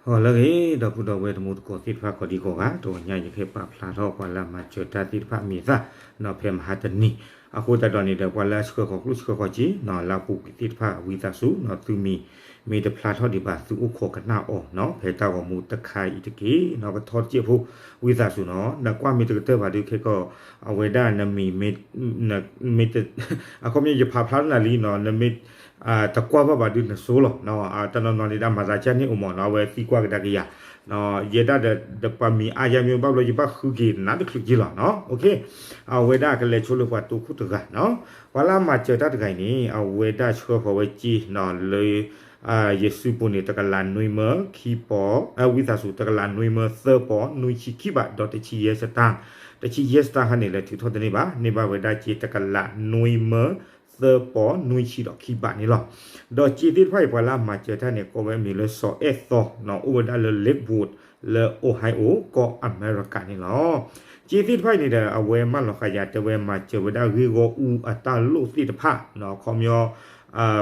ဂီၤလၢအဂ့ၤ ဒီပုၢ်ဒီဝဲၢ်တံၤသကိးသ့ၣ်တဖၣ် ကိးဒံကိးဂၤ, တနံၤအံၤ ယကဟဲပာ်ဖျါထီၣ်ပှၤလၢအမၤစၢၤတၢ်သ့ၣ်တဖၣ်အမံၤအသၣ် ဖဲမဟါတနံၤ, အဃိသတးဒီးန့ၣ်ဒီး ပှၤလၢအဆှၢဃီၤကျိၣ်ဆှၢဃီၤစ့ လၢအပူၤကွံာ်သ့ၣ်တဖၣ် ဝံသးစူၤ သုမံၤမ့ၢ်တဖျါထီၣ်ဒံးဘၣ် သုအိၣ်ခိးကနၣ်အီၤ ဖဲတၢ်ဂီၤမူတခါအံၤတက့ၢ်. ကထီတစဲးဖိ ဝံသးစူၤနီၤ နကွၢ်မ့ၢ်တကတၢၢ်ဘၣ်ဒုး ခဲကီး အဝဲဒၣ်နမံၤ မ့ၢ် အခီပညီ ယဖးဖျါထီၣ်နၤလံနီၤ နမ့ၢ် တကွၢ်ဘၣ်ဘၣ်ဒုးနဆိလီၤ. တနီၤနီၤန့ၣ်ဒီး မၤသးကၢ်န့ၣ်အိၣ်မးနီၤ အဝဲသံကွၢ်ကဒါက့ၤယၤ, ယဲဒၣ်ဒီး ပှၤမံၤအါယါမ့ၢ်ဘၣ်ဘျီ ယဘၣ်ဃုက့ၤနၤတချုးက့ၤလီၤနီၤ. အဝဲဒၣ်ကလဲၤဆိလၢပှၤတိခိၣ်တဂၤနီၤ, ပှၤလၢအမၤစၢၤတၢ်တဂၤအံၤန့ၣ် အဝဲဒၣ်ဆှၢဃီၤဝဲစ့နီၤ လၢ ယစုပူၤန့ၣ် တကလးနွံမၢခံပီၤ, ဝံသးစူၤ တကလးနွံမၢသၢပီၤ နွံဆံခံဘး ဒီးတဆံယဲၢ်စတၢ်, တဆံယဲၢ်စတၢ်ခါန့ၣ် လဲၤထုးထီၣ်တန့ၢ်ဘၣ်, န့ၢ်ဘၣ်ဝဲဒၣ်စ့တကလးနွံမၢသၢပီၤ နွံဆံဒီးခံဘးန့ၣ်လီၤ. ဒီးစ့သ့ၣ်တဖၣ်အံၤ ပှၤလၢအမၤစၢၤတၢ်န့ၣ် ကိးဝဲအမံၤလၢစီၤအဲၣ်သီ အိၣ်ဝဲဒၣ်လၢ Lakewood လၢ Ohio ကီၢ်အမဲရကၤန့ၣ်လီၤ. စ့သ့ၣ်တဖၣ်အံၤန့ၣ်ဒီး အဝဲမၢလီၤဃာ်ယၤ တဲဝဲမၤစၢၤဝဲဒၣ်ဂ့ၢ်ဂီၢ်အူအတၢ်လိၣ်သ့ၣ်တဖၣ်နီၤ, အခီပညီ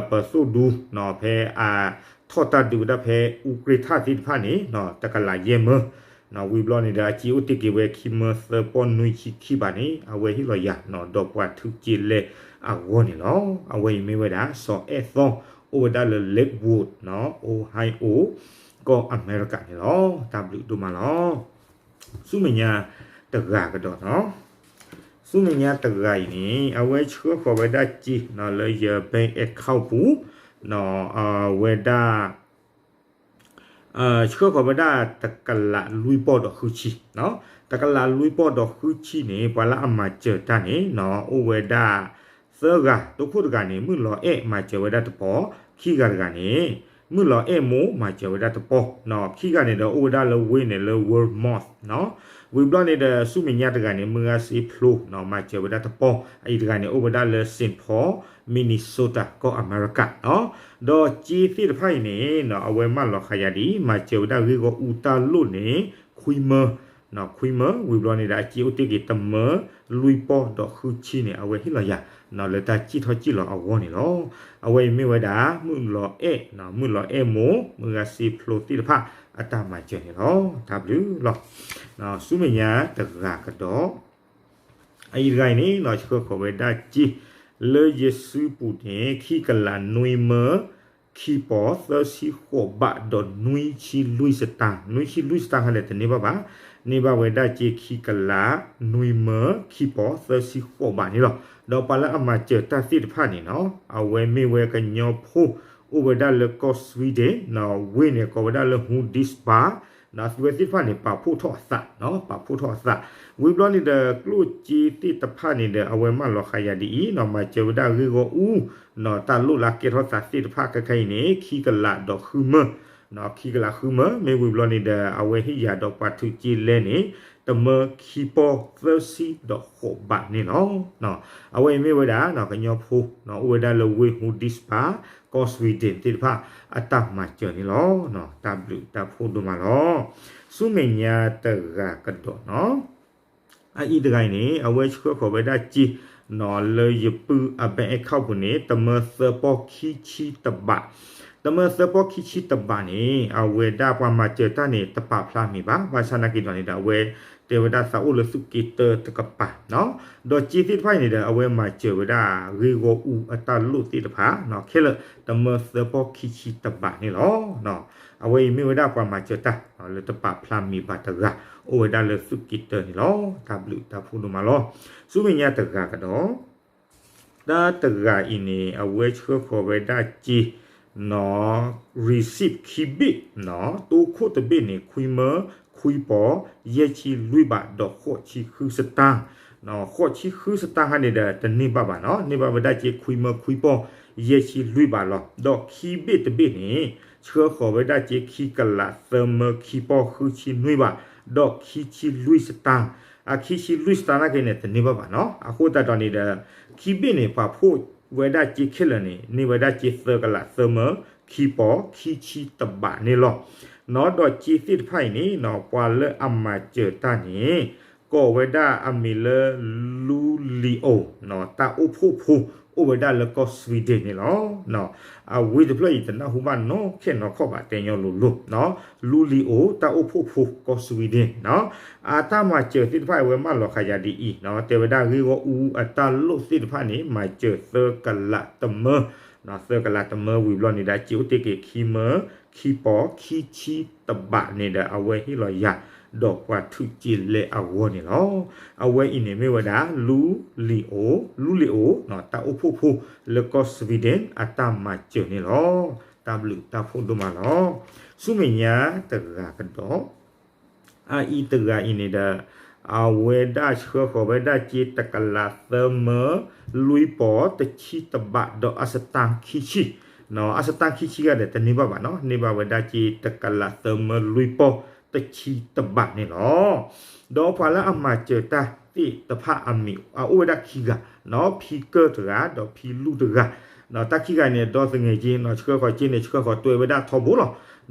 ပသိၣ်ဒူနီၤ ဖဲအထီၣ်တၢ်ဒုးဝဲဒၣ်ဖဲအူကြ့ထၣ်သ့ၣ်တဖၣ်န့ၣ် တကလးယဲၢ်မၢ, ဝံၤဘျီန့ၣ်ဒီး အစ့အိၣ်တ့ၢ်က့ၤဝဲခံမၢသၢပီၤနွံဆံခံဘးန့ၣ် အဝဲဟ့ၣ်လီၤယၤနီၤ ဒီးပှၤထုးစ့လဲအဂီၢ်န့ၣ်လီၤ. အဝဲအံၤမ့ၢ်ဝဲဒၣ် စီၤအဲၣ်သီ အိၣ်ဝဲဒၣ်လၢ Lakewood နီၤ Ohio ကီၢ်အမဲရကၤန့ၣ်လီၤ. တၢ်ဘျုးဒိၣ်မးလီၤ. ဆူမဲာ်ညါတဂၤကဒီးနီၤ, ဆူမဲာ်ညါတဂၤအံၤန့ၣ် အဝဲဆှၢဃီၤဝဲဒၣ်စ့နီၤ လၢယ bank account ပူၤနီၤ, အဝဲဒၣ် ဆှၢဃီၤဝဲဒၣ်တကလးလွံၢ်ပီၢ်ဒီးဃုဆံ, တကလးလွံၢ်ပီၢ်ဒီးဃုဆံန့ၣ် ပှၤလၢအမၤစၢၤတၢ်န့ၣ်နီၤ အိၣ်ဝဲဒၣ်သၢဂၤ, တိခိၣ်တဂၤန့ၣ် မုၢ်လီၤအဲၣ် မၤစၢၤဝဲဒၣ်တပီၤ, ခံဂၤတဂၤန့ၣ် မုၢ်လီၤအဲၣ်မိၢ် မၤစၢၤဝဲဒၣ်တပီၤ, ခံဂၤန့ၣ်ဒီး အိၣ်ဝဲဒၣ်လၢဝ့ၢ်န့ၣ်လၢ Vermont နီၤ, ဝံၤဘျီန့ၣ်ဒီး ဆူမဲာ်ညါတဂၤန့ၣ် မုၢ်ဂၤစ့ဖျိနီၤ မၤစၢၤဝဲဒၣ်တပီၤ, အအံၤတဂၤန့ၣ် အိၣ်ဝဲဒၣ်လၢ Saint Paul Minnesota ကီၢ်အမဲရကၤနီၤ, ဒီးစ့သ့ၣ်တဖၣ်အံၤန့ၣ်နီၤ အဝဲမၢလီၤဃာ်ယၤဒ်အံၤ မၤစၢၤဝဲဒၣ်ဂ့ၢ်ဂီၢ်အူတၢ်လိၣ်န့ၣ် ခွံမၢ, ခွံမၢ, ဝံၤဘျီန့ၣ်ဒီး အစ့အိၣ်တ့ၢ်က့ၤတမၢလွံၢ်ပီၢ်ဒီးဃုဆံန့ၣ် အဝဲဟ့ၣ်လီၤယၤနီၤ လၢတၢ်စံၣ်ထီၣ်စံၣ်လီၤအဂီၢ်န့ၣ်လီၤ. အဝဲအံၤမ့ၢ်ဝဲဒၣ် မုၢ်လီၤအဲၣ်နီၤ မုၢ်လီၤအဲၣ်မိၢ် မုၢ်ဂၤစ့ဖျိသ့ၣ်တဖၣ်အတၢ်မၤစၢၤန့ၣ်လီၤ. တၢ်ဘျုးလီၤ. ဆူမဲာ်ညါတဂၤကဒီး အအံၤတဂၤအံၤန့ၣ်နီၤ ဆှၢဃီၤဝဲဒၣ်စ့ လၢယစုပူၤန့ၣ် ခံကလးနွံမၢ ခံပီၤ သၢဆံဃိးဘး ဒီးနွံဆံလွံၢ်စတၢ်, နွံဆံလွံၢ်စတၢ်ခါန့ၣ် တန့ၢ်ဘၣ်ဘၣ်, န့ၢ်ဘၣ်ဝဲဒၣ်စ့ ခံကလးနွံမၢ ခံပီၤ သၢဆံဃိးဘးန့ၣ်လီၤ. ဒီးပှၤလၢအမၤစၢၤတၢ်သ့ၣ်တဖၣ်န့ၣ်နီၤ အဝဲမ့ၢ်ဝဲကညီဖိ အိၣ်ဝဲဒၣ်လၢကီၢ် Sweden နီၤ, ဝ့ၢ်န့ၣ်ကိးဝဲဒၣ်လၢ Hudiksvall နီၤ, သုဝဲသ့ၣ်တဖၣ်န့ၣ် ပာ်ဖှိၣ်ထီၣ်အသးနီၤ, ပာ်ဖှိၣ်ထီၣ်အသး, ဝံၤဘျီန့ၣ်ဒီး ကျိၣ်စ့သ့ၣ်တဖၣ်န့ၣ်ဒီး အဝဲမၢလီၤဃာ်ယၤဒ်အံၤနီၤ, မၤစၢၤဝဲဒၣ်ဂ့ၢ်ဂီၢ်အူ နီၤ, တၢ်လိၣ်လၢကဲထီၣ်သးသ့ၣ်တဖၣ်ခဲခဲအံၤန့ၣ် ခံကလးဒီးဃုမၢ, ခံကလးဃုမၢ, မ့ၢ်ဝံၤဘျီန့ၣ်ဒီး အဝဲဟ့ၣ်ယၤဒီးပှၤထုးစ့လဲန့ၣ် တမၢခံပီၤသၢဆံဒီးဃိးဘးန့ၣ်လီၤ. အဝဲအံၤမ့ၢ်ဝဲဒၣ် ကညီဖိ အိၣ်ဝဲဒၣ်လၢဝ့ၢ် Hudiksvall ကီၢ် Sweden သ့ၣ်တဖၣ် အတၢ်မၤစၢၤန့ၣ်လီၤ. တၢ်ဘျုးတၢ်ဖှိၣ်ဒိၣ်မးလီၤ. ဆူမဲာ်ညါတဂၤကဒီးနီၤ, အအံၤတဂၤအံၤန့ၣ် အဝဲဆှၢဃီၤဝဲဒၣ်စ့နီၤ လၢယပုၢ်အ bank account ပူၤန့ၣ် တမၢသၢပီၢ်ခံဆံတဘး, တမၢသၢပီၢ်ခံဆံတဘးန့ၣ် အဝဲဒၣ်ပှၤမၤစၢၤတၢ်န့ၣ် တပာ်ဖျါမံၤဘၣ်, ဘၣ်ဆၣ်နာ်က့ၤဒီးန့ၣ်ဒီး အဝဲတဲဝဲဒၣ်သးအိၣ်လၢသုးက့တၢတကပၤနီၤ, ဒီးစ့သ့ၣ်တဖၣ်အံၤန့ၣ်ဒီး အဝဲမၤစၢၤဝဲဒၣ်ဂ့ၢ်ဂီၢ်အူအတၢ်လိၣ်သ့ၣ်တဖၣ်နီၤ ခဲလၢာ် တမၢသၢပီၢ်ခံဆံတဘးန့ၣ်လီၤ. အဝဲအံၤမ့ၢ်ဝဲဒၣ်ပှၤမၤစၢၤတၢ် လၢတပာ်ဖျါမံၤဘၣ်တဂၤ အိၣ်ဝဲဒၣ်လၢသုးက့တၢန့ၣ်လီၤ. တၢ်ဘျုးတၢ်ဖှိၣ်ဒိၣ်မးလီၤ. ဆူမဲာ်ညါတဂၤကဒီး တၢ်တဂၤအံၤန့ၣ် အဝဲဆှၢဃီၤဝဲဒၣ်စ့နီၤ receipt ခံဘ့ၣ်နီၤ, တိခိၣ်တဘ့ၣ်န့ၣ် ခွံမၢ ခွံပီၤ ယဲၢ်ဆံလွံၢ်ဘး ဒီးဃိးဆံဃုစတၢ်, ဃိးဆံဃုစတၢ်ခါန့ၣ်ဒီး တန့ၢ်ဘၣ်ဘၣ်နီၤ, န့ၢ်ဘၣ်ဝဲဒၣ်စ့ ခွံမၢ ခွံပီၤ ယဲၢ်ဆံလွံၢ်ဘးလီၤ. ဒီးခံဘ့ၣ်တဘ့ၣ်န့ၣ် ဆှၢဃီၤဝဲဒၣ်စ့ ခံကလးသၢမၢ ခံပီၤ ဃုဆံနွံဘး ဒီးခံဆံလွံၢ်စတၢ်, အခံဆံလွံၢ်စတၢ်နာ်က့ၤန့ၣ် တန့ၢ်ဘၣ်ဘၣ်နီၤ. အဃိသတးဒီးန့ၣ်ဒီး ခံဘ့ၣ်န့ၣ် ပှၤဖှိၣ်ဝဲဒၣ်စ့ခဲလၢာ်န့ၣ် န့ၢ်ဝဲဒၣ်စ့ သၢကလးသၢမၢ ခံပီၤ ခံဆံတဘးန့ၣ်လီၤ. နီၤ ဒီးစ့သ့ၣ်တဖၣ်အံၤန့ၣ်နီၤ ပှၤလၢအမၤစၢၤတၢ်န့ၣ် ကိးဝဲဒၣ်အမံၤလၢ လူလံၤအိၣ်နီၤ, တၢ်အိၣ်ဖှိၣ်ဖိ အိၣ်ဝဲဒၣ်လၢကီၢ် Sweden န့ၣ်လီၤ. အဝ့ၢ်တဖျၢၣ်အံၤတနၢ်ဟူဘၣ်နီၢ်ခဲနီၢ်ခီၣ်ဘၣ် တဲညီလိၤလိၤ, လူလံၤအိၣ် တၢ်အိၣ်ဖှိၣ်ဖိကီၢ် Sweden အတၢ်မၤစၢၤသ့ၣ်တဖၣ်အဝဲမၢလီၤဃာ်ယၤဒ်အံၤ, တဲဝဲဒၣ်ဂ့ၢ်ဂီၢ်အူအတၢ်လိၣ်သ့ၣ်တဖၣ်န့ၣ် မၤစၢၤသၢကလးတမၢ, သၢကလးတမၢဝံၤဘျီန့ၣ်ဒီး စ့အိၣ်တ့ၢ်က့ၤခံမၢ, ခံပီၤ ခံဆံတဘးန့ၣ်ဒီး အဝဲဟ့ၣ်လီၤယၤ ဒီးပှၤထုးစ့လဲအဂီၢ်န့ၣ်လီၤ. အဝဲအံၤန့ၣ်မ့ၢ်ဝဲဒၣ် လူလံၤအိၣ်, လူလံၤအိၣ် တၢ်အိၣ်ဖှိၣ်ဖိလၢကီၢ် Sweden အတၢ်မၤစၢၤန့ၣ်လီၤ. တၢ်ဘျုးတၢ်ဖှိၣ်ဒိၣ်မးလီၤ. ဆူမဲာ်ညါတဂၤကဒီး အအံၤတဂၤအံၤန့ၣ်ဒီး အဝဲဒၣ်ဆှၢဃီၤဝဲဒၣ်စ့တကလးသၢမၢ လွံၢ်ပီၤ တဆံတဘး ဒီးအစတၣ်ခံဆံ, အစတၣ်ခံဆံဂၤဒီးတန့ၢ်ဘၣ်ဘၣ်နီၤ, န့ၢ်ဘၣ်ဝဲဒၣ်စ့တကလးသၢမၢ လွံၢ်ပီၤ တဆံတဘးန့ၣ်လီၤ. ဒီးပှၤလၢအမၤစၢၤတၢ်သ့ၣ်တဖၣ်အမံၤ အအိၣ်ဝဲဒၣ်ခံဂၤနီၤ, ဖံကၢၢ်တဂၤ ဒီးဖံလူၢ်တဂၤ, တၢ်ခံဂၤန့ၣ် ဒီသငဲးက့နီၤ, ဆှၢဃီၤက့န့ၣ် ဆှၢဃီၤတွဲဝဲဒၣ်ထီဘိလီၤ.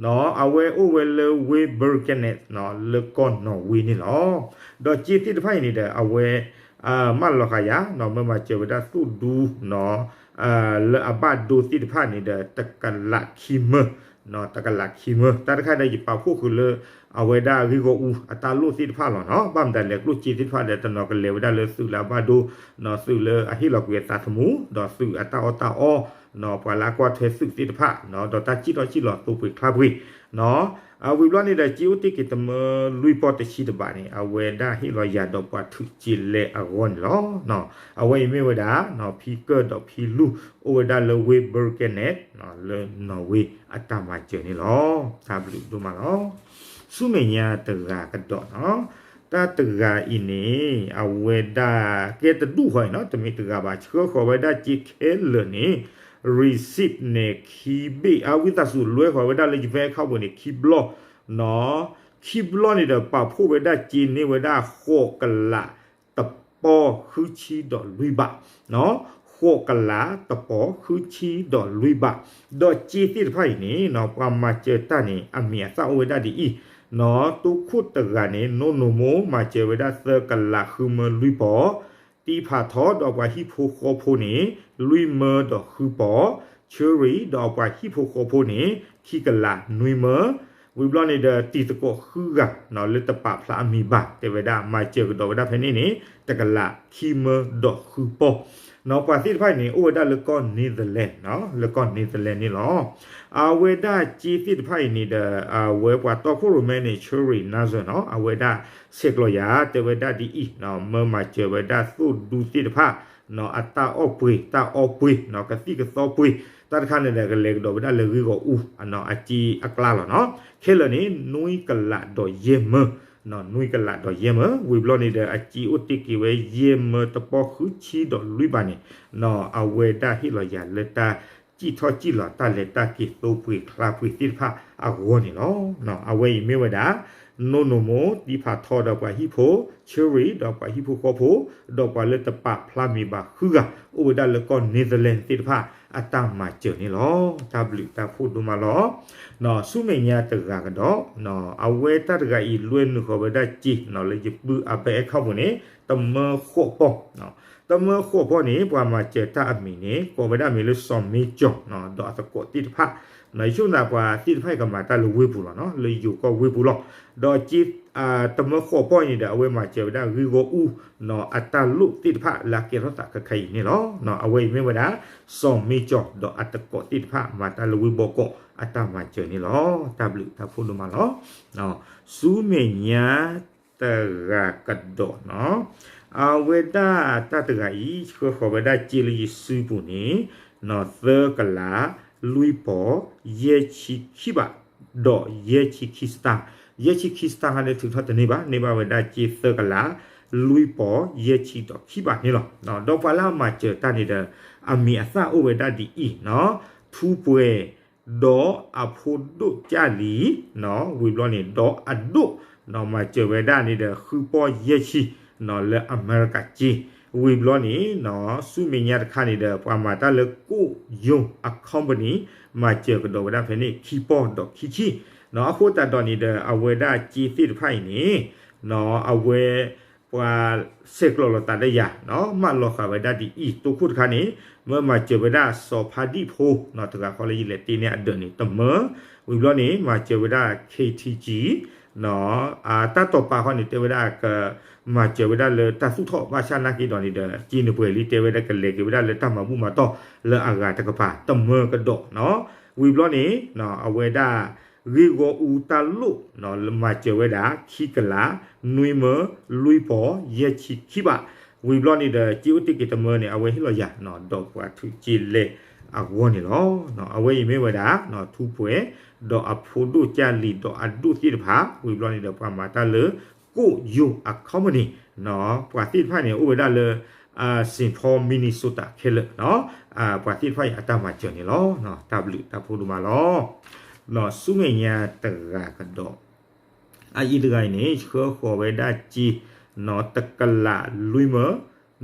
အဝဲအိၣ်ဝဲလၢဝ့ၢ် Birkenhead နီၤ လၢကီၢ်နီၣ်ဝ့န့ၣ်လီၤ. ဒီးစ့သ့ၣ်တဖၣ်အံၤန့ၣ်ဒီး အဝဲ မၢလီၤဃာ်ယၤနီၤ, မၢမၤစၢၤဝဲဒၣ်သိၣ်ဒူနီၤ လၢအဘၣ်ဒိသ့ၣ်တဖၣ်န့ၣ်ဒီး တကလးခံမၢ, တကလးခံမၢ, တၢ်တခါဒီးယပာ်ဖှိၣ်ဃုာ်လၢ အဝဲဒၣ်ဂ့ၢ်ဂီၢ်အူအတၢ်လိၣ်သ့ၣ်တဖၣ်လီၤနီၤ. ဘၣ်မတၤလဲၣ် ကျိၣ်စ့သ့ၣ်တဖၣ်ဒီး တနီၤကလဲၤဝဲဒၣ်လၢသုးလၢအဘၣ်ဒိနီၤ, သုးလၢအဟ့ၣ်လီၤကွံာ်အသးသမူ ဒီးသုးအတၢ်အီၣ်တၢ်အီနီၤ, ပှၤလၢအကွၢ်ထွဲသုးသ့ၣ်တဖၣ်နီၤ, ဒီးတၢ်စံၣ်ထီၣ်စံၣ်လီၤသိပှ့ၤချါပှ့ၤနီၤ. ဝံၤဘျီန့ၣ်ဒီး စ့အိၣ်တ့ၢ်က့ၤတမၢလွံၢ်ပီၤတဆံတဘးန့ၣ် အဝဲဒၣ်ဟ့ၣ်လီၤယၤဒီးပှၤထုးစ့လဲအဂီၢ်န့ၣ်လီၤ. အဝဲအံၤမ့ၢ်ဝဲဒၣ် ဖံကၢၢ်ဒီးဖံလူၢ် အိၣ်ဝဲဒၣ်လၢဝ့ၢ် Birkenhead လၢနီၣ်ဝ့အတၢ်မၤစၢၤန့ၣ်လီၤ. တၢ်ဘျုးဒိၣ်မးလီၤ. ဆူမဲာ်ညါတဂၤကဒီးနီၤ, တၢ်တဂၤအံၤန့ၣ် အဝဲဒၣ်ကဲတဒူၣ်ဃီအံၤနီၤ, တမ့ၢ်တဂၤဘၣ်, ဆှၢဃီၤဝဲဒၣ်စ့ခဲလၢာ်န့ၣ် receipt န့ၣ် ခံဘ့ၣ်, အဝံသးစူၤလွဲဃီၤဝဲဒၣ်လၢယဖဲခီၣ်ပူၤန့ၣ် ခံဘျီနီၤ, ခံဘျီန့ၣ်ဒီး ပာ်ဖှိၣ်ဝဲဒၣ်စ့န့ၢ်ဝဲဒၣ် ဃိးကလးတပီၤဃုဆံဒီးလွံၢ်ဘး, ဃိးကလးတပီၤဃုဆံဒီးလွံၢ်ဘး, ဒီးစ့သ့ၣ်တဖၣ်အံၤန့ၣ်နီၤ ပှၤမၤစၢၤတၢ်န့ၣ် အမံၤအသၣ်အိၣ်ဝဲဒၣ်ဒ်အံၤနီၤ, တိခိၣ်တဂၤန့ၣ် နိၣ်နိၣ်မိၢ် မၤစၢၤဝဲဒၣ်သၢကလးဃုမၢလွံၢ်ပီၤ, တံဖးထီဒီးပှၤဟံၣ်ဖိဃီဖိန့ၣ် လွံၢ်မၢဒီးဃုပီၤ, ဆၢရံၤဒီးပှၤဟံၣ်ဖိဃီဖိန့ၣ် ခံကလးနွံမၢ, ဝံၤဘျီန့ၣ်ဒီး တံၤသကိးဃုဂၤနီၤ လၢတပာ်ဖျါအမံၤဘၣ် တဲဝဲဒၣ် မၤစၢၤကဒီးဝဲဒၣ်ဖဲန့ၣ်န့ၣ် တကလးခံမၢဒီးဃုပီၤနီၤ. ပှၤသ့ၣ်တဖၣ်အံၤန့ၣ် အိၣ်ဝဲဒၣ်လၢကီၢ် Netherlands နီၤ, လၢကီၢ် Netherlands န့ၣ်လီၤ. အဝဲဒၣ်စ့သ့ၣ်တဖၣ်အံၤန့ၣ်ဒီး အဝဲပှၤတီခိၣ်ရိၣ်မဲန့ၣ် ဆၢရံၤ နါစၢၤနီၤ, အဝဲဒၣ်ဆဲးကျိးယၤ တဲဝဲဒၣ်ဒ်အံၤနီၤ, မၢမၤစၢၤဝဲဒၣ်သိၣ်ဒူသ့ၣ်တဖၣ်နီၤ အတၢ်အီၣ်ပှ့ၤ တၢ်အီပှ့ၤနီၤ, ကသံၣ်ကသီပှ့ၤ တၢ်တခါန့ၣ်ဒီး ကလဲၤကဒီးဝဲဒၣ်လၢဂ့ၢ်ဂီၢ်အူအစ့အကျါလီၤနီၤ. ခဲလၢာ်န့ၣ် နွံကလးဒီးယဲၢ်မၢ, နွံကလးဒီးယဲၢ်မၢ, ဝံၤဘျီန့ၣ်ဒီး အစ့အိၣ်တ့ၢ်က့ၤဝဲ ယဲၢ်မၢတပီၤဃုဆံဒီးလွံၢ်ဘးန့ၣ်နီၤ, အဝဲဒၣ်ဟ့ၣ်လီၤယၤလၢတၢ်စံၣ်ထီၣ်စံၣ်လီၤ တၢ်လဲၤတၢ်က့ၤသိပှ့ၤချါပှ့ၤသ့ၣ်တဖၣ်အဂီၢ်န့ၣ်လီၤ. အဝဲအံၤမ့ၢ်ဝဲဒၣ် နိၣ်နိၣ်မိၢ် တံဖးထီဒီးပှၤဟံၣ်ဖိ, ဆၢရံၤဒီးပှၤဟံၣ်ဖိဃီဖိ, ဒီးပှၤလၢတပာ်ဖျါမံၤဘၣ်ဃုဂၤ အိၣ်ဝဲဒၣ်လၢကီၢ် Netherlands သ့ၣ်တဖၣ် အတၢ်မၤစၢၤန့ၣ်လီၤ. တၢ်ဘျုးတၢ်ဖှိၣ်ဒိၣ်မးလီၤ. ဆူမဲာ်ညါတဂၤကဒီး အဝဲတၢ်တဂၤအံၤ လွဲနုာ်ဃီၤဝဲဒၣ်စ့နီၤ လၢယပုၢ်အ bank account ပူၤန့ၣ် တမၢဃိးပီၢ်, တမၢဃိးပီၢ်န့ၣ် ပှၤမၤစၢၤတၢ်အမံၤန့ၣ် ကိးဝဲဒၣ်မ့ၢ်လၢ စီၤမ့ကၠီၤ ဒီးအသကိးသ့ၣ်တဖၣ်, ယဆိကမိၣ်သးပှၤသ့ၣ်တဖၣ်အံၤကမၤတၢ်လၢဝ့ၢ်ပူၤလီၤနီၤ, လၢယိၤကီၢ်ဝ့ၢ်ပူၤလီၤ. ဒီးစ့ တမၢဃိးပီၢ်အံၤန့ၣ်ဒီး အဝဲမၤစၢၤဝဲဒၣ်ဂ့ၢ်ဂီၢ်အူနီၤ အတၢ်လိၣ်သ့ၣ်တဖၣ်လၢအကဲထီၣ်သးခဲခါအံၤန့ၣ်လီၤ. အဝဲအံၤမ့ၢ်ဝဲဒၣ် စီၤမ့ကၠီၤ ဒီးအသကိးသ့ၣ်တဖၣ် မၤတၢ်လၢဝ့ၢ်ဘီကီးအတၢ်မၤစၢၤန့ၣ်လီၤ. တၢ်ဘျုးတၢ်ဖှိၣ်ဒိၣ်မးလီၤ. ဆူမဲာ်ညါတဂၤကဒီးနီၤ, အဝဲဒၣ်တၢ်တဂၤအံၤ ဆှၢဃီၤဝဲဒၣ်စ့လၢယစုပူၤန့ၣ် သၢကလး လွံၢ်ပီၤ ယဲၢ်ဆံခံဘး ဒီးယဲၢ်ဆံခံစတၢၢ်, ယဲၢ်ဆံခံစတၢၢ်ခါန့ၣ် ထုးထီၣ်တန့ၢ်ဘၣ်, န့ၢ်ဘၣ်ဝဲဒၣ်စ့သၢကလး လွံၢ်ပီၤ ယဲၢ်ဆံဒီးခံဘးန့ၣ်လီၤ. ဒီးပှၤလၢအမၤစၢၤတၢ်န့ၣ်ဒီး အမံၤအသၣ်အိၣ်ဝဲဒၣ်ဒ်အံၤနီၤ, ထူပှဲၤ ဒီးအဖိဒိၣ်ကၢ်လံၤ, ဝံၤဘျီန့ၣ် ဒီးအဒိၣ်နီၤ မၤစၢၤဝဲဒၣ်န့ၣ်ဒီး ဃုပီၢ်ယဲၢ်ဆံနီၤ လၢအမဲရကၤစ့, ဝံၤဘျီန့ၣ်နီၤ ဆူမဲာ်ညါတခါန့ၣ်ဒီး ပှၤမၤတၢ်လၢကိၣ်ယိၤအ company မၤစၢၤကဒီးဝဲဒၣ်ဖဲန့ၣ် ခံပီၢ်ဒီးခံဆံနီၤ. အဃိသတးဒီးန့ၣ်ဒီး အဝဲဒၣ်စ့သ့ၣ်တဖၣ်အံၤန့ၣ်နီၤ အဝဲ ပှၤဆဲးကျိးလိာ်သးဒီးယၤ မၢလီၤဃာ်ဝဲဒၣ်ဒ်အံၤ တိခိၣ်တခါန့ၣ် မၢမၤစၢၤဝဲဒၣ်စီၤဖါဒံၣ်ဖိ တဂၤဃီလၢယလဲၤတ့န့ၢ်အဒၢးန့ၣ် တမၢ, ဝံၤဘျီန့ၣ် မၤစၢၤဝဲဒၣ် ခ့ထံကံ တၢ်တီၤပာ်ဃီန့ၣ် တဲဝဲဒၣ်ကမၤစၢၤဝဲဒၣ်လၢတၢ်သူၣ်ထီၣ် ဘၣ်ဆၣ်နာ်က့ဒီးန့ၣ်ဒီး က့နပှဲၤလံ တဲဝဲဒၣ်ကလဲၤက့ၤဝဲဒၣ်လၢတၢ်မၤဘူၣ်မၤတီၢ်လၢအဂၤတကပၤ တမၢကဒီးနီၤ, ဝံၤဘျီန့ၣ် အဝဲဒၣ် ဂ့ၢ်ဂီၢ်အူတၢ်လိၣ် မၤစၢၤဝဲဒၣ် ခံကလး နွံမၢ လွံၢ်ပီၤ ယဲၢ်ဆံခံဘး, ဝံၤဘျီန့ၣ်ဒီး က့အိၣ်တ့ၢ်က့ၤတမၢန့ၣ် အဝဲဟ့ၣ်လီၤယၤ ဒီးပှၤထုးက့လဲအဂီၢ်န့ၣ်လီၤ. အဝဲအံၤမ့ၢ်ဝဲဒၣ် ထူပှဲၤ ဒီးအဖိဒိၣ်ကၢ်လံၤ ဒီးအဒိၣ်သ့ၣ်တဖၣ် ဝံၤဘျီန့ၣ်ဒီး ပှၤမၤတၢ်လၢ ကိၣ်ယိၤအခီပနံၣ် ပှၤသ့ၣ်တဖၣ်န့ၣ် အိၣ်ဝဲဒၣ်လၢ Saint Paul Minnesota ခဲလၢာ်, ပှၤသ့ၣ်တဖၣ်အံၤအတၢ်မၤစၢၤန့ၣ်လီၤ. တၢ်ဘျုးတၢ်ဖှိၣ်ဒိၣ်မးလီၤ. ဆူမဲာ်ညါတဂၤကဒီး အအံၤတဂၤအံၤန့ၣ် ဆှၢဃီၤဝဲဒၣ်စ့ တကလးလွံၢ်မၢ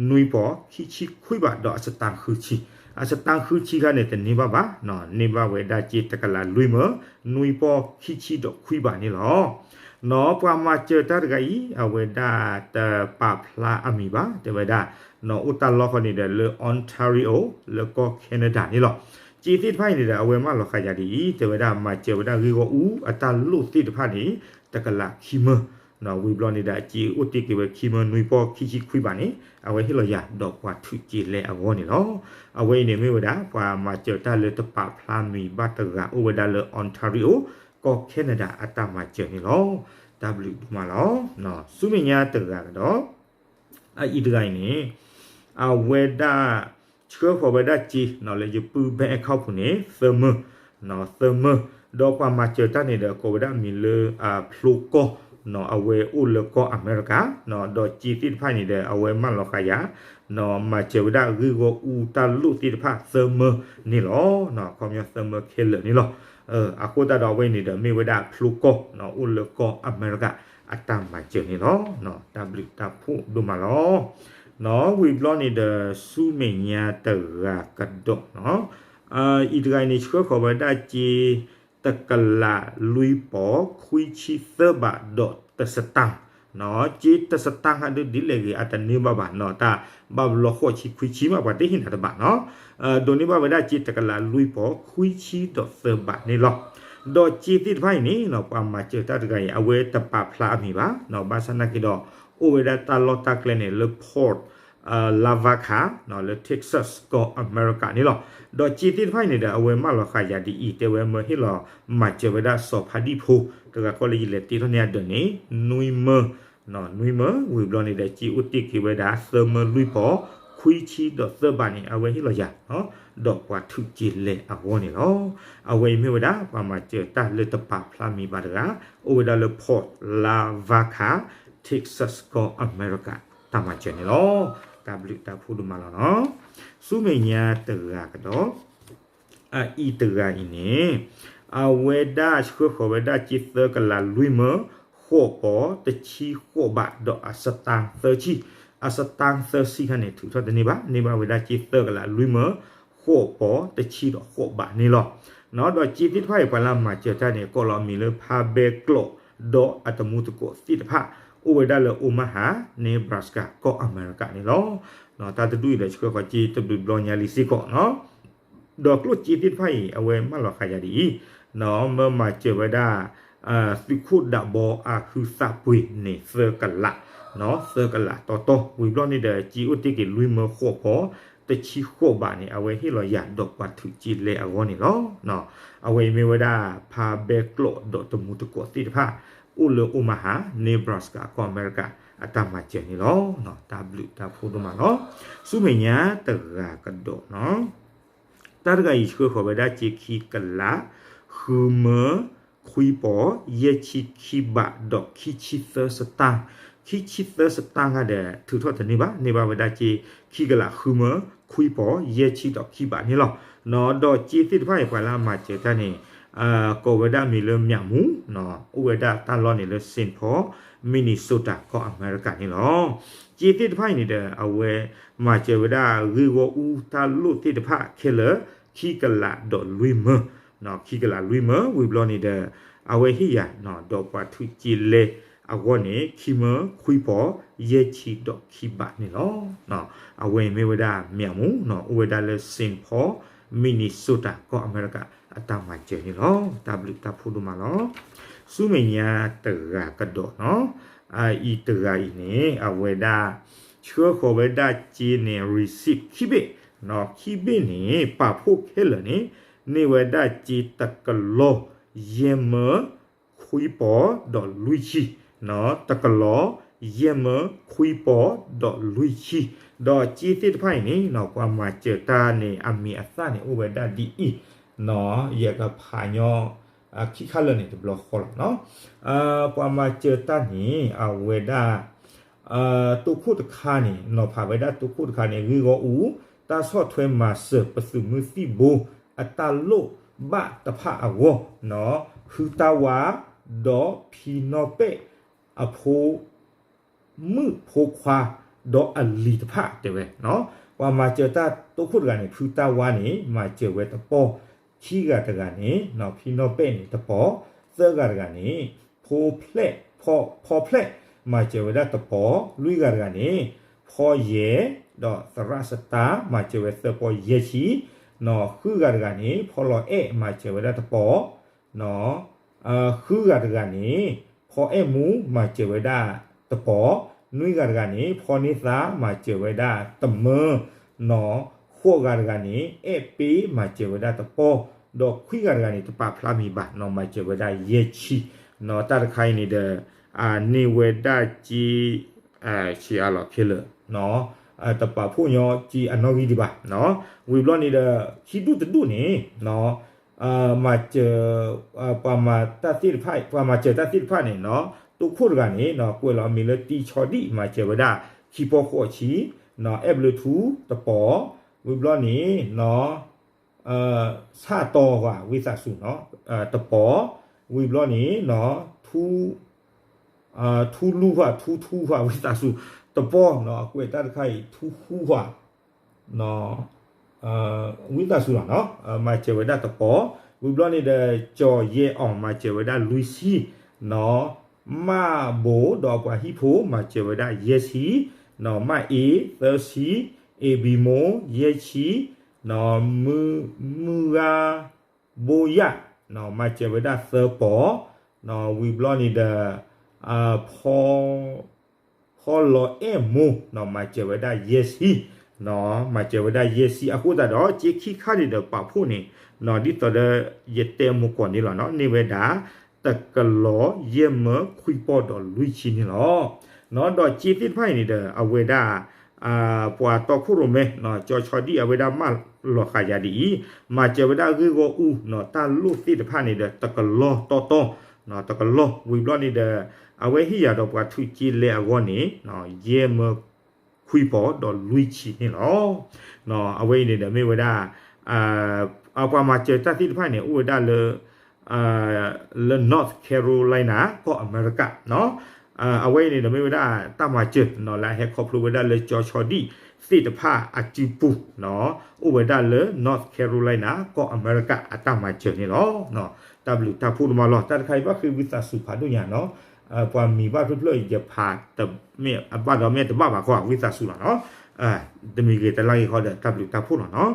နွံပီၤ ခံဆံခွံဘး ဒီးအစတါဃုဆံ, အစတါဃုဆံခါန့ၣ် တန့ၢ်ဘၣ်ဘၣ်, န့ၢ်ဘၣ်ဝဲဒၣ်စ့ တကလးလွံၢ်မၢ နွံပီၤ ခံဆံဒီးခွံဘးန့ၣ်လီၤ. နီၤ ပှၤမၤစၢၤတၢ်တဂၤအံၤ အဝဲဒၣ်တပာ်ဖျါအမံၤဘၣ်, တဲဝဲဒၣ် နီၤ အိၣ်တၢ်လီၢ်ဃီန့ၣ်ဒီး လၢ Ontario လၢကီၢ် Canada န့ၣ်လီၤ. စ့သ့ၣ်တဖၣ်အံၤန့ၣ်ဒီး အဝဲမၢလီၤဃာ်ယၤဒ်အံၤ, တဲဝဲဒၣ် မၤစၢၤဝဲဒၣ်ဂ့ၢ်ဂီၢ်အူအတၢ်လိၣ်သ့ၣ်တဖၣ်န့ၣ် တကလးခံမၢ, ဝံၤဘျီန့ၣ်ဒီး အစ့အိၣ်တ့ၢ်က့ၤဝဲခံမၢ နွံပီၤ ခံဆံခွံဘးန့ၣ် အဝဲဟ့ၣ်လီၤယၤ ဒီးပှၤထုးက့လဲအဂီၢ်န့ၣ်လီၤ. အဝဲအံၤန့ၣ်မ့ၢ်ဝဲဒၣ် ပှၤမၤစၢၤတၢ်လၢတပာ်ဖျါမံၤဘၣ်တဂၤ အိၣ်ဝဲဒၣ်လၢ Ontario ကီၢ် Canada အတၢ်မၤစၢၤန့ၣ်လီၤ. တၢ်ဘျုးဒိၣ်မးလီၤ. ဆူမဲာ်ညါတဂၤကဒီး အအံၤတဂၤအံၤန့ၣ် အဝဲဒၣ် ဆှၢဃီၤဝဲဒၣ်စ့ လၢယပုၢ် bank account ပူၤန့ၣ် သၢမၢ, သၢမၢ, ဒီးပှၤမၤစၢၤတၢ်န့ၣ်ဒီး ကိးဝဲဒၣ်မံၤလၢ ဖျိကီၢ်, အဝဲအိၣ်လၢကီၢ်အမဲရကၤ, ဒီးစ့သ့ၣ်တဖၣ်န့ၣ်ဒီး အဝဲမၢလီၤဃာ်ယၤ မၤစၢၤဝဲဒၣ်ဂ့ၢ်ဂီၢ်အူတၢ်လိၣ်သ့ၣ်တဖၣ်သၢမၢန့ၣ်လီၤ. ခီပညီသၢမၢခဲလၢာ်န့ၣ်လီၤ. အဃိသတးဒီးအဝဲန့ၣ်ဒီး မ့ၢ်ဝဲဒၣ်ဖျိကီၢ် အိၣ်လၢကီၢ်အမဲရကၤ အတၢ်မၤစၢၤန့ၣ်လီၤ. တၢ်ဘျုးတၢ်ဖှိၣ်ဒိၣ်မးလီၤ. နီၤ ဝံၤဘျီန့ၣ်ဒီး ဆူမဲာ်ညါတဂၤကဒီးနီၤ, အံၤတဂၤအံၤန့ၣ် ဆှၢဃီၤဝဲဒၣ်စ့ တကလးလွံၢ်ပီၤ ခွံဆံသၢဘး ဒီးတစတၢၣ်, စ့တစတၢၣ်ဟးဒုးဒ်လဲၣ်ဂ့ၤ အတန့ၢ်ဘၣ်ဘၣ်နီၤ, တၢ်ဘၣ်ဘျီဃိးဆံခွံဆံမး ပှၤတဟ့ၣ်နၤတဘၣ်နီၤ, ဒိးန့ၢ်ဘၣ်ဝဲဒၣ်စ့တကလးလွံၢ်ပီၤ ခွံဆံဒီးသၢဘးန့ၣ်လီၤ. ဒီးစ့သ့ၣ်တဖၣ်အံၤန့ၣ်နီၤ ပှၤမၤစၢၤတၢ်တဂၤအံၤ အဝဲတပာ်ဖျါအမံၤဘၣ်, ဘၣ်ဆၣ်နာ်က့ဒီး အိၣ်ဝဲဒၣ်တၢ်လီၢ်တၢ်ကျဲန့ၣ် လၢ Port Lavaca လၢ Texas ကီၢ်အမဲရကၤန့ၣ်လီၤ. ဒီးစ့သ့ၣ်တဖၣ်အံၤန့ၣ်ဒီး အဝဲမၢလီၤဃာ်ယၤဒ်အံၤ, တဲဝဲမၢဟ့ၣ်လီၤမၤစၢၤဝဲဒၣ်စီၤဖါဒံၣ်ဖိ တဂၤဃီလၢယလဲၤတ့ထီၣ်န့ၢ်အဒၢးန့ၣ် နွံမၢ, နွံမၢ, ဝံၤဘျီန့ၣ်ဒီး စ့အိၣ်တ့ၢ်က့ၤဝဲဒၣ် သၢမၢလွံၢ်ပီၤ ခွံဆံဒီးသၢဘးန့ၣ် အဝဲဟ့ၣ်လီၤယၤ ဒီးပှၤထုးက့လဲအဂီၢ်န့ၣ်လီၤ. အဝဲအံၤမ့ၢ်ဝဲဒၣ် ပှၤမၤစၢၤတၢ်လၢတပာ်ဖျါမံၤဘၣ်တဂၤ အိၣ်ဝဲဒၣ်လၢ Port Lavaca, Texas ကီၢ်အမဲရကၤ တၢ်မၤစၢၤန့ၣ်လီၤ. တၢ်ဘျုးတၢ်ဖှိၣ်ဒိၣ်မးလီၤနီၤ. ဆူမဲာ်ညါတဂၤကဒီး အအံၤတဂၤအံၤန့ၣ် အဝဲဒၣ်ဆှၢဃီၤဝဲဒၣ်စ့သၢကလးလွံၢ်မၢ ဃိးပီၤ တဆံဃိးဘး ဒီးအစတၣ်သၢဆံ, အစတၣ်သၢဆံခါန့ၣ် ထုးထီၣ်တန့ၢ်ဘၣ်, န့ၢ်ဘၣ်ဝဲဒၣ်စ့သၢကလးလွံၢ်မၢ ဃိးပီၤ တဆံဒီးဃိးဘးန့ၣ်လီၤ. ဒီးစ့သ့ၣ်တဖၣ်အံၤ ပှၤလၢအမၤစၢၤတၢ်န့ၣ် ကိးလီၤမံၤလၢဖါဘဲကျိး ဒီးအတမူတကိးသ့ၣ်တဖၣ် အိၣ်ဝဲဒၣ်လၢ Omaha, Nebraska ကီၢ်အမဲရကၤန့ၣ်လီၤ. တၢ်တဒူၣ်အံၤဒီး ဆှၢဃီၤစ့တဘျုးဘျီညါလံစ့ၢ်ကီးနီၤ. ဒီးကျိၣ်စ့သ့ၣ်တဖၣ်အံၤ အဝဲမၢလီၤဃာ်ယၤဒ်အံၤ, မၢမၤစၢၤဝဲဒၣ် သုးခိၣ်ဒးဘီအဟုသးပှ့ၤန့ၣ် သၢကလး, သၢကလးတီတီ, ဝံၤဘျီန့ၣ်ဒီး စ့အိၣ်တ့ၢ်က့ၤလွံၢ်မၢဃိးပီၤ တဆံဃိးဘးန့ၣ် အဝဲဟ့ၣ်လီၤယၤဒီးပှၤထုးက့လဲအဂီၢ်န့ၣ်လီၤ. အဝဲအံၤမ့ၢ်ဝဲဒၣ် ဖါဘဲကျိးဒီးတမူတကိးသ့ၣ်တဖၣ် အိၣ်လၢ Omaha, Nebraska ကီၢ်အမဲရကၤ အတၢ်မၤစၢၤန့ၣ်လီၤ. တၢ်ဘျုးတၢ်ဖှိၣ်ဒိၣ်မးလီၤ. ဆူမဲာ်ညါတဂၤကဒီးနီၤ တၢ်တဂၤအံၤဆှၢဃီၤဝဲဒၣ်စ့ခံကလး ဃုမၢ ခွံပီၤ ယဲၢ်ဆံခံဘး ဒီးခံဆံသၢစတၣ်, ခံဆံသၢစတၣ်ခါဒီး ထုးထီၣ်တန့ၢ်ဘၣ်, န့ၢ်ဘၣ်ဝဲဒၣ်စ့ခံကလး ဃုမၢ ခွံပီၤ ယဲၢ်ဆံဒီးခံဘးန့ၣ်လီၤ. ဒီးစ့သ့ၣ်တဖၣ်အံၤ ပှၤလၢအမၤစၢၤတၢ်န့ၣ် ကိးဝဲဒၣ်မံၤလၢမၠးမူ, အိၣ်ဝဲဒၣ်တၢ်လီၢ်န့ၣ်လၢ Saint Paul, Minnesota ကီၢ်အမဲရကၤန့ၣ်လီၤ. စ့သ့ၣ်တဖၣ်အံၤန့ၣ်ဒီး အဝဲမၤစၢၤဝဲဒၣ်ဂ့ၢ်ဂီၢ်အူတၢ်လိၣ်သ့ၣ်တဖၣ်ခဲလၢာ် ခံကလးဒီးလွံၢ်မၢ, ခံကလးလွံၢ်မၢ, ဝံၤဘျီန့ၣ်ဒီး အဝဲဟ့ၣ်ယၤ ဒီးပှၤထုးက့လဲ အဂီၢ်န့ၣ် ခံမၢခွံပီၤ ယဲၢ်ဆံဒီးခံဘးန့ၣ်လီၤ. အဝဲအံၤမ့ၢ်ဝဲဒၣ်မ့ၣ်အမူ အိၣ်ဝဲဒၣ်လၢ Saint Paul Minnesota ကီၢ်အမဲရကၤ အတၢ်မၤစၢၤန့ၣ်လီၤ. တၢ်ဘျုးတၢ်ဖှိၣ်ဒိၣ်မးလီၤ. ဆူမဲာ်ညါတဂၤကဒီးနီၤ, အအံၤတဂၤအံၤန့ၣ် အဝဲဒၣ် ဆှၢဃီၤဝဲဒၣ်စ့န့ၣ် receipt ခံဘ့ၣ်, ခံဘ့ၣ်န့ၣ် ပာ်ဖှိၣ်ခဲလၢာ်န့ၣ် န့ၢ်ဝဲဒၣ်စ့တကလီၤ ယဲၢ်မၢ ခွံပီၤဒီးလွံၢ်ဆံ, တကလီၤ ယဲၢ်မၢ ခွံပီၤဒီးလွံၢ်ဆံ, ဒီးစ့သ့ၣ်တဖၣ်အံၤန့ၣ် ပှၤမၤစၢၤတၢ်န့ၣ် အမံၤအသၣ်န့ၣ် အိၣ်ဝဲဒၣ်ဒ်အံၤ, ယကဖးညီ ခံခါလၢာ်န့ၣ် တဘျီဃီလီၤ. ပှၤမၤစၢၤတၢ်န့ၣ် အဝဲဒၣ် တိခိၣ်တခါန့ၣ် နီၤဖးဝဲဒၣ်တိခိၣ်တခါန့ၣ် ဂ့ၢ်ဂီၢ်အူ တၢ်ဆီၣ်ထွဲမၤစၢၤပသုးမုၢ်သံၣ်ဘိ အတၢ်လိၣ်ဘၣ်တဖၣ်အဂီၢ်, ဖုတၢ်ဝါ ဒီးဖံနီၣ်ပဲၣ်အဖိ မုၣ်ဖိခွါ ဒီးအလံၤတဖၣ်တဲဝဲ, ပှၤမၤစၢၤတၢ်တိခိၣ်တဂၤန့ၣ် ဖုတၢ်ဝါန့ၣ် မၤစၢၤဝဲတပီၢ်, ခံဂၤတဂၤန့ၣ် ဖံနီၣ်ပဲၣ်န့ၣ်တပီၢ်, သၢဂၤတဂၤန့ၣ် ဖီဖျဲၣ်, မၤစၢၤဝဲဒၣ်တပီၢ်, လွံၢ်ဂၤတဂၤန့ၣ် ဖီယဲၢ် ဒီးသရၣ်စတါ မၤစၢၤဝဲသၢပီၢ်ယဲၢ်ဆံ, ဃုဂၤတဂၤန့ၣ် ဖီလီၤအဲၣ် မၤစၢၤဝဲဒၣ်တပီၢ် ဃုဂၤတဂၤန့ၣ် ဖီအဲၣ်မူ မၤစၢၤဝဲဒၣ်တပီၢ်, နွံဂၤတဂၤန့ၣ် ဖီန့ၢ်သါ မၤစၢၤဝဲဒၣ်တမၢ, ဃိးဂၤတဂၤန့ၣ် အဲၣ်ပ့ မၤစၢၤဝဲဒၣ်တပီၢ်, ဒီးခွံဂၤတဂၤန့ၣ် တပာ်ဖျါမံၤဘၣ် မၤစၢၤဝဲဒၣ်ယဲၢ်ဆံ, တၢ်တခါအံၤန့ၣ်ဒီး န့ၢ်ဝဲဒၣ်စ့ ဆံးအါလီၤခဲလၢာ် တပာ်ဖှိၣ်ညီစ့အနီၣ်ဂံၢ်ဒံးဘၣ်, ဝံၤဘျီန့ၣ်ဒီး ခံဒူၣ်တဒူၣ်န့ၣ် မၤစၢၤ ပှၤမၤတၢ်သ့ၣ်တဖၣ် ပှၤမၤစၢၤတၢ်သ့ၣ်တဖၣ်န့ၣ် တိခိၣ်တဂၤန့ၣ် ကွဲးလီၤအမံၤလၢ တံဆီဒံၣ် မၤစၢၤဝဲဒၣ် ခံပီၢ်ဃိးဆံ, အဲၣ်ဘျုးထူတပီၢ်, ဝံၤဘျီန့ၣ် ဆၣ်တီၤဝဲ ဝံသးစူၤ တပီၢ်, ဝံၤဘျီန့ၣ် ထူလူဟၣ် ထူထူဟၣ် ဝံသးစူၤ တပီၢ်, အကွဲးတၢ်တခါအံၤ ထူဃူဟၣ် ဝံသးစူၤလီၤ, မၤစၢၤဝဲဒၣ်တပီၢ်, ဝံၤဘျီန့ၣ်ဒီး ကၠီၤယဲအီၤ မၤစၢၤဝဲဒၣ်လွံၢ်ဆံ, မၣ်ဘိဒီးအပှၤဟံၣ်ဖိ မၤစၢၤဝဲဒၣ်ယဲၢ်ဆံ, မၣ်အ့ သၢဆံ, အ့ဘံမိ ယဲၢ်ဆံ, မုၢ်ဂၤဘိယၣ် မၤစၢၤဝဲဒၣ်သၢပီၢ်, ဝံၤဘျီန့ၣ်ဒီး ဖီ ဖီလီၤအဲၣ်မိၢ် မၤစၢၤဝဲဒၣ်ယဲၢ်ဆံ, မၤစၢၤဝဲဒၣ်ယဲၢ်ဆံ အဃိသတးဒီး စ့ခံခါန့ၣ်ဒီးပာ်ဖှိၣ်န့ၣ် ဒ်သိးဒီး ယတဲမိၢ်ကီၢ်န့ၣ်လီၤ န့ၢ်ဝဲဒၣ် တကလီၤ ယဲၢ်မၢ ခွံပီၢ်ဒီးလွံၢ်ဆံန့ၣ်လီၤ. ဒီးစ့သ့ၣ်တဖၣ်အံၤန့ၣ်ဒီး အဝဲဒၣ် ပှၤတီခိၣ်ရိၣ်မဲ ကၠီၤဆီဒံၣ် အဝဲဒၣ်မၢလီၤဃာ်ယၤဒ်အံၤ, မၤစၢၤဝဲဒၣ်ဂ့ၢ်ဂီၢ်အူ တၢ်လိၣ်သ့ၣ်တဖၣ်န့ၣ်ဒီး တကလီၤတီတီ တကလီၤ ဝံၤဘျီန့ၣ်ဒီး အဝဲဟ့ၣ်ယၤဒီးပှၤထုးက့လဲအဂီၢ်န့ၣ် ယဲၢ်မၢ ခွံပီၢ်ဒီးလွံၢ်ဆံန့ၣ်လီၤ. အဝဲအံၤန့ၣ်ဒီးမ့ၢ်ဝဲဒၣ် ပှၤမၤစၢၤတၢ်သ့ၣ်တဖၣ်န့ၣ် အိၣ်ဝဲဒၣ်လၢ လၢ North Carolina ကီၢ်အမဲရကၤ အဝဲအံၤန့ၣ်ဒီးမ့ၢ်ဝဲဒၣ်တၢ်မၤစၢၤ လၢအဟဲခီဖျိဝဲဒၣ်လၢကၠီၤဆီဒံၣ်သ့ၣ်တဖၣ်အစုပူၤ အိၣ်ဝဲဒၣ်လၢ North Carolina ကီၢ်အမဲရကၤအတၢ်မၤစၢၤန့ၣ်လီၤ. တၢ်ဘျုးတၢ်ဖှိၣ်ဒိၣ်မးလီၤ. တၢ်တခါအံၤဘၣ်ဃ့ဝံသးစူၤဖးဒိၣ်ညါနီၤ, ပှၤမံၤဘၣ်ဖျၢၣ်ဖျၢၣ်အံၤ ယဖးတမ့ၢ်အဘၣ်ဒီးမ့ၢ်တဘၣ်ဘၣ်ခီ ဝံသးစူၤလီၤနီၤ. တမံၤဂ့ၤတလါဂ့ၤဃီဒီး တၢ်ဘျုးတၢ်ဖှိၣ်လီၤနီၤ.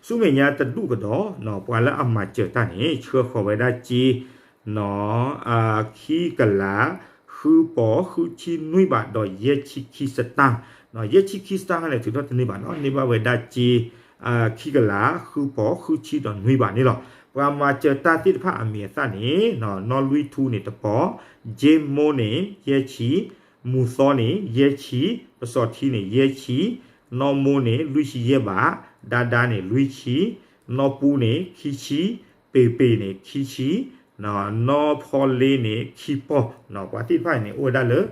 ဆူမဲာ်ညါတဒူၣ်ကဒီး ပှၤလၢအမၤစၢၤတၢ်န့ၣ် ဆှၢဃီၤဝဲဒၣ်စ့ ခံကလး ဃုပီၤ ဃုဆံနွံဘး ဒီးယဲၢ်ဆံခံစတၢ်, ယဲၢ်ဆံခံစတၢ်န့ၣ် ထုးထီၣ်တန့ၢ်ဘၣ်နီၤ, န့ၢ်ဘၣ်ဝဲဒၣ်စ့ ခံကလး ဃုပီၤ ဃုဆံဒီးနွံဘးန့ၣ်လီၤ. ပှၤမၤစၢၤတၢ်သ့ၣ်တဖၣ်အမံၤအသၣ်န့ၣ် နီၢ်လွံၢ်ထူန့ၣ်တပီၤ, ကၠ့မိန့ၣ် ယဲၢ်ဆံ, မူသီန့ၣ် ယဲၢ်ဆံ, ပစီၤထံန့ၣ် ယဲၢ်ဆံ, နီၢ်မိန့ၣ် လွံၢ်ဆံယဲၢ်ဘး, ဒါဒါန့ၣ် လွံၢ်ဆံ, နီၢ်ပူန့ၣ် ခံဆံ, ပ့ၤပ့ၤန့ၣ် ခံဆံ, နီၢ်ဖီလ့န့ၣ် ခံပီၤ, ပှၤသ့ၣ်တဖၣ်န့ၣ် အိၣ်ဝဲဒၣ်လၢ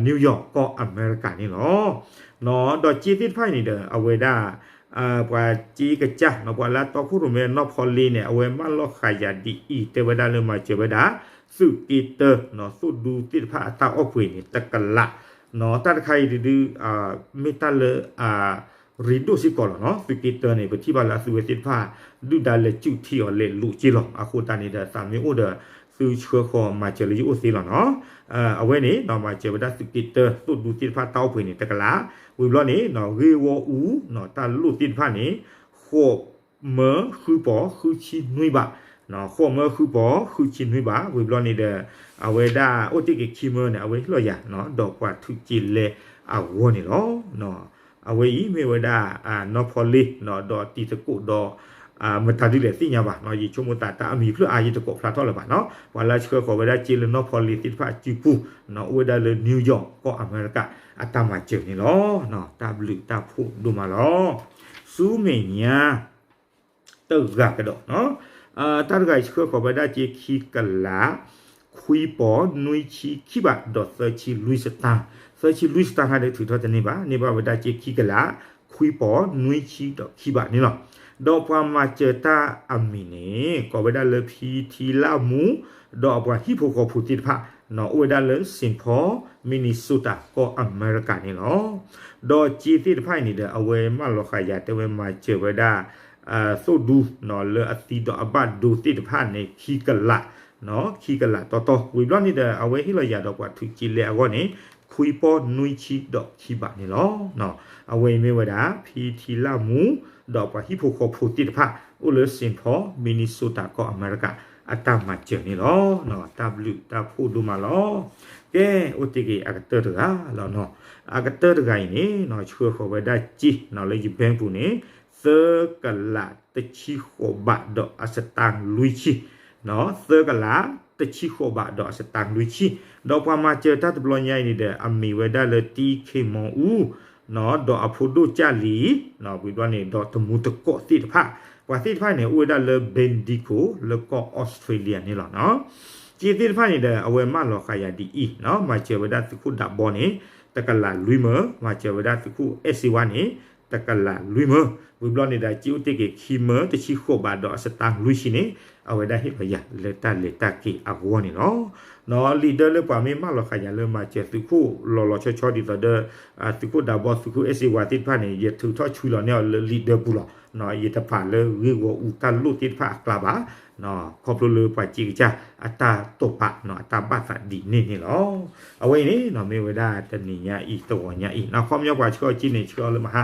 New York ကီၢ်အမဲရကၤန့ၣ်လီၤ. ဒီးစ့သ့ၣ်တဖၣ်အံၤန့ၣ်ဒီး အဝဲဒၣ် ပှၤစ့ကစၢ် ပှၤလၢတီခိၣ်ရိၣ်မဲနီၢ်ဖီလ့န့ၣ် အဝဲမၢလီၤဃာ်ယၤဒ်အံၤ တဲဝဲဒၣ်လၢမၤစၢၤဝဲဒၣ် သုးက့တၢ သိၣ်ဒူသ့ၣ်တဖၣ်အတၢ်အီၣ်ပှ့ၤန့ၣ် တကလး တၢ်တခါအံၤတဒု မ့ၢ်တၢ်လၢ ရ့ဒိၣ်စ့ၢ်ကီးလီၤနီၤ. သုးက့တၢန့ၣ် ပထံၣ်ဘၣ်လၢအသုးဝဲသ့ၣ်တဖၣ် ဒုၣ်ဒါလဲၤစူၢ်ထံအီၤလဲၤလိာ်က့လီၤ. အဃိသတးန့ၣ်ဒီး သးမ့ၢ်အိၣ်ဒီး သုဆှၢဃီၤမၤစၢၤလၢယအိၣ်သ့လီၤနီၤ. အဝဲန့ၣ် မၤစၢၤဝဲဒၣ်သုးက့တၢ သိၣ်ဒူသ့ၣ်တဖၣ်တၢ်အိၣ်ပှဲၤန့ၣ် တကလး, ဝံၤဘျီန့ၣ် ဂ့ၢ်ဝီအူ တၢ်လိၣ်သ့ၣ်တဖၣ်န့ၣ် ဃိးမၢဃုပီၤဃုဆံနွံဘး, ဃိးမၢဃုပီၤဃုဆံနွံဘး, ဝံၤဘျီန့ၣ်ဒီး အဝဲဒၣ်အိၣ်တ့ၢ်က့ၤခံမၢန့ၣ် အဝဲဟ့ၣ်လီၤယၤ ဒီးပှၤထုးက့ၤလဲအဂီၢ်န့ၣ်လီၤ. အဝဲအံၤမ့ၢ်ဝဲဒၣ် နီၢ်ဖီလ့ ဒီးတံၤသကိးဒီး မတၤဒုလဲၣ်သ့ၣ်ညါဘၣ်နီၤ, ယဆိကမိၣ်သးတၢ်အမံၤဖျၢၣ်အါ ယတကိးဖျါထီၣ်လၢၤဘၣ်နီၤ, ပှၤလၢဆှၢဃီၤဝဲဒၣ်စ့လၢနီၢ်ဖီလ့သ့ၣ်တဖၣ်အစုပူၤနီၤ အိၣ်ဝဲဒၣ်လၢ New York ကီၢ်အမဲရကၤ အတၢ်မၤစၢၤန့ၣ်လီၤ. တၢ်ဘျုးတၢ်ဖှိၣ်ဒိၣ်မးလီၤ. ဆူမဲာ်ညါ တဂၤကဒီးနီၤ, တၢ်တဂၤအံၤဆှၢဃီၤဝဲဒၣ်စ့ခံကလး ခွံပီၤနွံဆံခံဘးဒီးသၢဆံလွံၢ်စတၢၢ်, သၢဆံလွံၢ်စတၢၢ်ခါဒီးထုးထီၣ်တန့ၢ်ဘၣ်, န့ၢ်ဘၣ်ဝဲဒၣ်စ့ခံကလး ခွံပီၤနွံဆံဒီးခံဘးန့ၣ်လီၤ. ဒီးပှၤမၤစၢၤတၢ်အမံၤန့ၣ် ကိးဝဲဒၣ်လၢဖံထံလၣ်မူ ဒီးအပှၤဟံၣ်ဖိဃီဖိသ့ၣ်တဖၣ်နီၤ အိၣ်ဝဲဒၣ်လၢ Saint Paul Minnesota ကီၢ်အမဲရကၤန့ၣ်လီၤ. ဒီးစ့သ့ၣ်တဖၣ်အံၤန့ၣ်ဒီး အဝဲမၢလီၤဃာ်ယၤတဲဝဲမၤစၢၤဝဲဒၣ် သိၣ်ဒူနီၤ လၢအသံဒီးအဘၣ်ဒိသ့ၣ်တဖၣ်န့ၣ် ခံကလး ခံကလးတီတီ, ဝံၤဘျီန့ၣ်ဒီး အဝဲဟ့ၣ်လီၤယၤဒီးပှၤထုးက့ၤလဲအဂီၢ်န့ၣ် ခွံပီၤနွံဆံဒီးခံဘးန့ၣ်လီၤ. အဝဲအံၤမ့ၢ်ဝဲဒၣ် ဖံထံလၣ်မူ ဒီးပှၤဟံၣ်ဖိဃီဖိသ့ၣ်တဖၣ် အိၣ်လၢ Saint Paul Minnesota ကီၢ်အမဲရကၤ အတၢ်မၤစၢၤန့ၣ်လီၤ. တၢ်ဘျုးတၢ်ဖှိၣ်ဒိၣ်မးလီၤ. ကဲ အိၣ်တ့ၢ်က့ၤအကတၢၢ်တဂၤလီၤနီၤ, အကတၢၢ်တဂၤအံၤန့ၣ် ဆှၢဃီၤဝဲဒၣ်စ့နီၤ လၢယဘဲပူၤန့ၣ် သၢကလးတဆံဃိးဘးဒီးအစတၢၢ်လွံၢ်ဆံ, သၢကလးတဆံဃိးဘးဒီးအစတၢၢ်လွံၢ်ဆံ, ဒီးပှၤမၤစၢၤတၢ်တဘျီညါအံၤန့ၣ်ဒီး အမံၤဝဲဒၣ်လၢ တံခ့မီအူ ဒီးအဖိဒိၣ်ကၢ်လံၤ ဝံၤဘျီန့ၣ် ဒီးတမူတကိးသ့ၣ်တဖၣ်, ပှၤသ့ၣ်တဖၣ်န့ၣ် အိၣ်ဝဲဒၣ်လၢ Bendigo လၢကီၢ်အီစထြ့လယါန့ၣ်လီၤ. စ့သ့ၣ်တဖၣ်န့ၣ်ဒီး အဝဲမၢလီၤဃာ်ယၤဒ်အံၤ, မၤစၢၤဝဲဒၣ်သုးခိၣ်ဒးဘီန့ၣ် တကလးလွံၢ်မၢ, မၤစၢၤဝဲဒၣ်သုးခိၣ်အဲၣ်စ့ဝါန့ၣ် တကလးလွံၢ်မၢ, ဝံၤဘျီန့ၣ်ဒီး စ့အိၣ်တ့ၢ်က့ၤခံမၢတဆံဃိးဘးဒီးအစတၢၢ်လွံၢ်ဆံန့ၣ် အဝဲဒၣ်ဟ့ၣ်လီၤယၤလၢတၢ်လဲၤတၢ်က့ၤအဂီၢ်န့ၣ်လီၤ. နီၤ လံာ်ဒၢလၢပှၤမ့ၢ်မၢလီၤဃာ်ယၤလၢ မၤစၢၤသုးခိၣ်လီၤလီၤဆီဆီဒ်သိးဒီး သုးခိၣ်ဒးဘီ သုးခိၣ်အဲၣ်စ့ဝါသ့ၣ်တဖၣ်န့ၣ် ယထုးထီၣ်ဆွံလီၤန့ၢ်အီၤလၢလံာ်ဒၢပူၤလီၤ. ယတပာ်လၢဂ့ၢ်ဂီၤအူတၢ်လိၣ်သ့ၣ်တဖၣ်အကျါဘၣ်, ခီဖျိလၢပှၤစံးကစၢ်အတၢ်တိာ်ပာ် အတၢ်ဘၣ်သးဒ်န့ၣ်န့ၣ်လီၤ. အဝဲအံၤန့ၣ် မ့ၢ်ဝဲဒၣ်တနံၤညါအံၤ တဂီၤညါအံၤ, ခီပညီပှၤဆှၢအီၤက့န့ၣ် ဆှၢအီၤလၢမဟါ,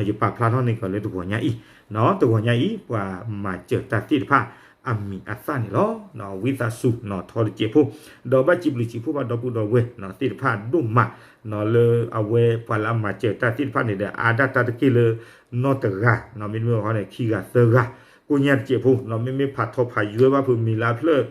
ယပာ်ဖျါထီၣ်န့ၢ်ကီးလၢတဂီၤညါအံၤ, တဂီၤညါအံၤ ပှၤမၤစၢၤတၢ်သ့ၣ်တဖၣ် အမံၤအသၣ်န့ၣ်လီၤ. ဝံသးစူၤ ထီတစဲးဖိ, ဒီးဘၣ်စံးဘျုးစံးဖှိၣ်ဘၣ်ဒီပုၢ်ဒီဝဲၢ်သ့ၣ်တဖၣ်ဒိၣ်မး, လၢအဝဲပှၤလၢအမၤစၢၤတၢ်သ့ၣ်တဖၣ်န့ၣ်ဒီး အါဒၣ်တၢ်တက့ၢ်လၢ နီၢ်တဂၤ, မ့တမ့ၢ်ဃီန့ၣ် ခံဂၤသၢဂၤ, ကိညါတစဲးဖိ, မ့မ့ၢ်ဖးထီဖးယွဲဘၣ်ဖုးမံၤလၢအဖျၢၣ်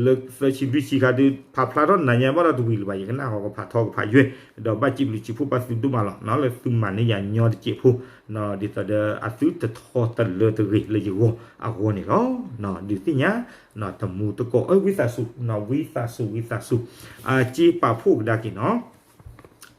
လၢသၢဆံလွံၢ်ဆံခါဒုး ဖးဖျါထီၣ်နၤညါဘၣ်ဒီးတဝံၤလၢၤဘၣ်, ယကနၣ်ဃီကဖးထီကဖးယွဲ, ဒီးဘၣ်စံးဘျုးစံးဖှိၣ်ဘၣ်သုဒိၣ်မးလီၤ, လၢသုမၤန့ၢ်ယၤညီတစဲးဖိ, ဒ်သိးဒီးအသုတထီတလၢတဂ့ၤလၢယဂီၢ်အဂီၢ်န့ၣ်လီၤ. ဒုးသ့ၣ်ညါ တမူတကိး ဝံသးစူၤ, ဝံသးစူၤ ဝံသးစူၤ, အစ့ပာ်ဖှိၣ်ကဒါက့ၤနီၤ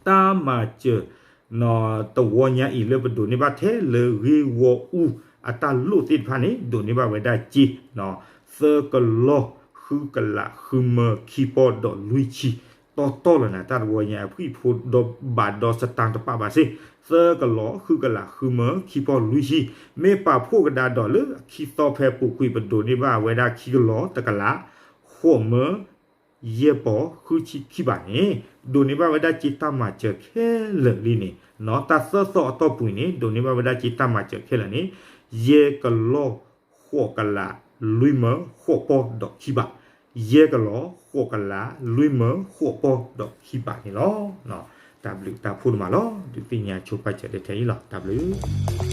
တၢ်မၤစၢၤ တဝီညါအံၤလၢပဒိးန့ၢ်ဘၣ်ထဲလၢဂ့ၢ်ဝီအူအတၢ်လိၣ်သ့ၣ်တဖၣ်န့ၣ် ဒိးန့ၢ်ဘၣ်ဝဲဒၣ်စ့ သၢကလီၤဃုကလးဃုမၢခံပီၢ်ဒီးလွံၢ်ဆံ, တီတီလီၤနၤ တၢ်တဝီညါအံၤ ဖှံဖိဒီးဘးဒီးစတၢၢ်တပာ်ဘၣ်စ့ၢ်, သၢကလီၤဃုကလးဃုမၢခံပီၢ်လွံၢ်ဆံ, မ့ၢ်ပာ်ဖှိၣ်ကဒါဒီးလၢအခံသီဖဲပူၤကွံာ် ပဒိးန့ၢ်ဘၣ်ဝဲဒၣ်ခံကလီၤတကလး ဃိးမၢ ယဲၢ်ပီၢ်ဃုဆံခံဘးန့ၣ် ဒိးန့ၢ်ဘၣ်ဝဲဒၣ်စ့တၢ်မၤစၢၤခဲလၢာ်လံန့ၣ်, တၢ်သၢသီအတီၢ်ပူၤန့ၣ် ဒိးန့ၢ်ဘၣ်ဝဲဒၣ်စ့တၢ်မၤစၢၤခဲလၢာ်န့ၣ် ယဲၢ်ကလီၤဃိးကလးလွံၢ်မၢဃိးပီၢ်ဒီးခံဘး, ယဲၢ်ကလီၤဃိးကလးလွံၢ်မၢဃိးပီၢ်ဒီးခံဘးန့ၣ်လီၤ. တၢ်ဘျုးတၢ်ဖှိၣ်ဒိၣ်မးလီၤ. ဒုးသ့ၣ်ညါဆိပာ်စၢၤတထဲအံၤလီၤ. တၢ်ဘျုး